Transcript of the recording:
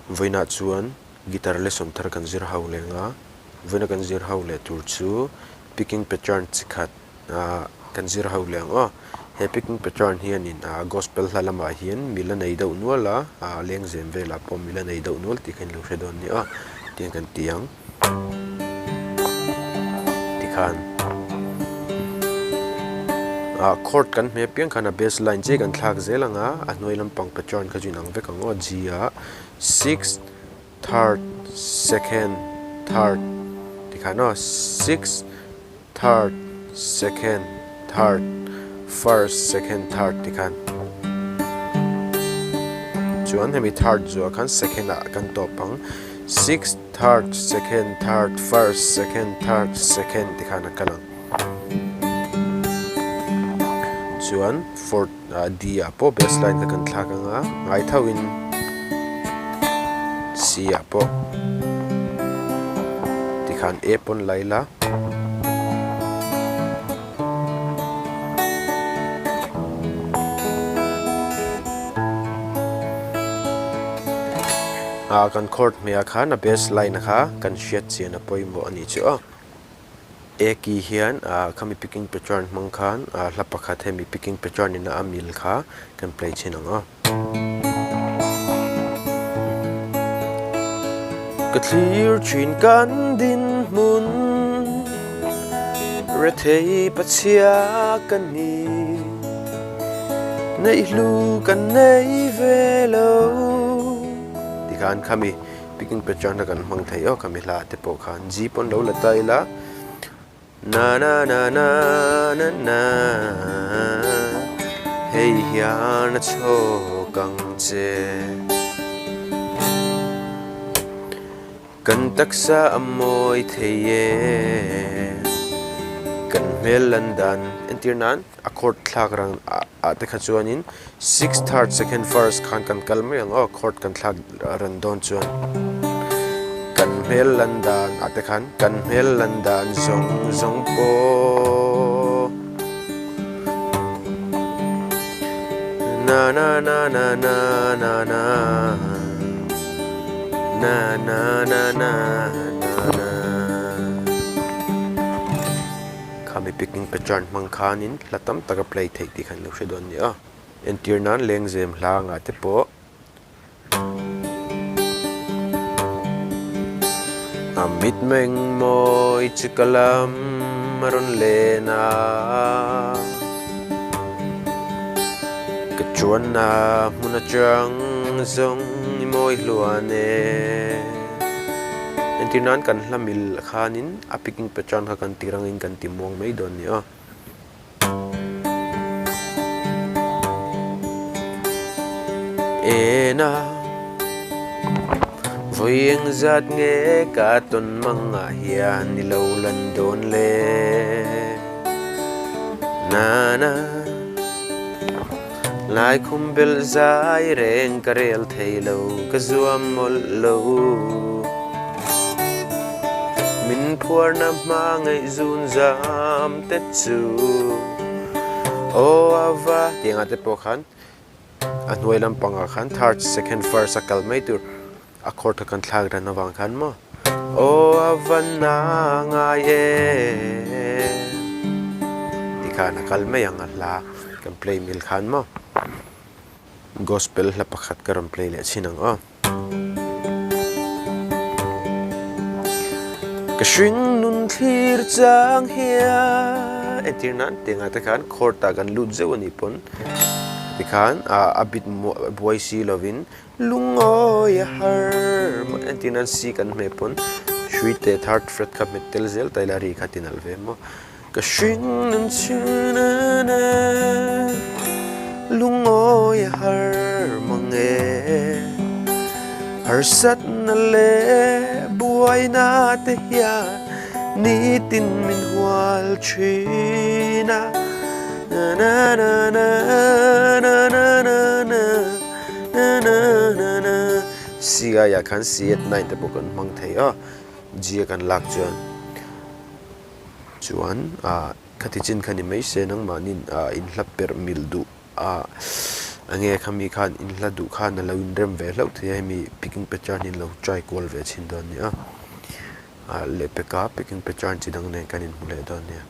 Vawiinah chuan guitar lesson thar kan zir ho leh ang a, vawiina kan zir ho leh tur chu picking pattern chi khat ah kan zir ho leh ang aw. He picking pattern hianin ah gospel hla lamah hian mil a nei deuh nual a, ah lengzem velah pawh mil a nei deuh nual tih kha in lo hre dawn nia aw, tiang kan ti ang. Tikhan ah chord kan hmeh apiang khan a bass line chiah kan thlak zel ang a, a hnuai lampang pattern kha chu inang vek ang aw G ah six third second third tikhan aw six third second third first second third tikhan chuan hemi third zuah khan second ah kan tawp ang six third second third first second third second ti khan a kal ang chuan fourth ah D ah pawh bass line kha kan thlak ang a ngai tho in C ah pawh tikhan A pawn la ila. Ah kan chord hmeiah khan a bass line kha kan hriat chian a pawimawh a nih chu aw. A key hian ah khami picking pattern hmang khan ah hla pakhat hemi picking pattern ina a mil kha kan play chhin ang aw. Ka thlir thin kan dinhmun Rethei pachhia ka ni Neihlu kan nei ve lo Tikhan khami picking pattern kha kan hmang thei aw khami hla te pawh khan G pawn lo la ta ila. Na na na na na na Hei hian a chhawk ang che Kan taksa a mawi thei e Kan hmel lan dan entir nan a chord thlak rang ah te kha chuanin six third second first khan kan kal mai ang aw chord kan thlak ran dawn chuan kan hmel lan dan ah te khan kan hmel lan dan zawng zawng pawh na na na na na na na na na na na na na Khami picking pattern hmang khanin hla tam tak a play theih tih kha an lo hre dawn nia. Entir nan lengzem hla angah te pawh A mitmeng mawi chu ka lam a rawn len a, ka chuanna hmun atang zawng i mawi hluan e. Entir nan kan hla mil khanin a picking pattern kha kan ti rangin kan ti muang mai dawn nia. Ena vawi eng zat nge ka tawn mangah hian i lo lan dawn le Nana Lai khum belh zai reng ka rel thei lo ka zuam mawlh lo Min phuarna hma ngaihzun zam te chu Aw a va tiangah te pawh khan a hnuai lampangah khan third second first a kal mai tur a chord kha kan thlak dan avang khan maw Aw a va na ngai e tikhan a kal mai ang a hla kan play mil khan maw Gospel hla pakhat ka rawn play leh chhin ang aw. Ka hring nun thlir chang hian entir nan tiangah te khan court ah kan lut zeuh a nih pawn tikhan a bit buai si lovin lungawi a har entir nan si kan hmeh pawn hrui te third fret kha hmet tel zel ta ila ri kha ti nalh ve maw. Ka hring nun chhun a lungawi a har mang e Harsatna leh buaina te hian nitin min hual thin a Na na na na na na na na na na na na C aiah khan C at nine te pawh kan hmang thei a G a kan lak chuan. Chuan ah khati chin kha ni mai se nangmahnin ah inhla perh mil duh ah Enge khami khan in hla duh khan a lo inrem ve hlauh thei a hemi picking pattern hi an lo try kual ve chhin dawn a ni a ah lehpeka picking pattern chi dang nen kan inhmu leh dawn a nia.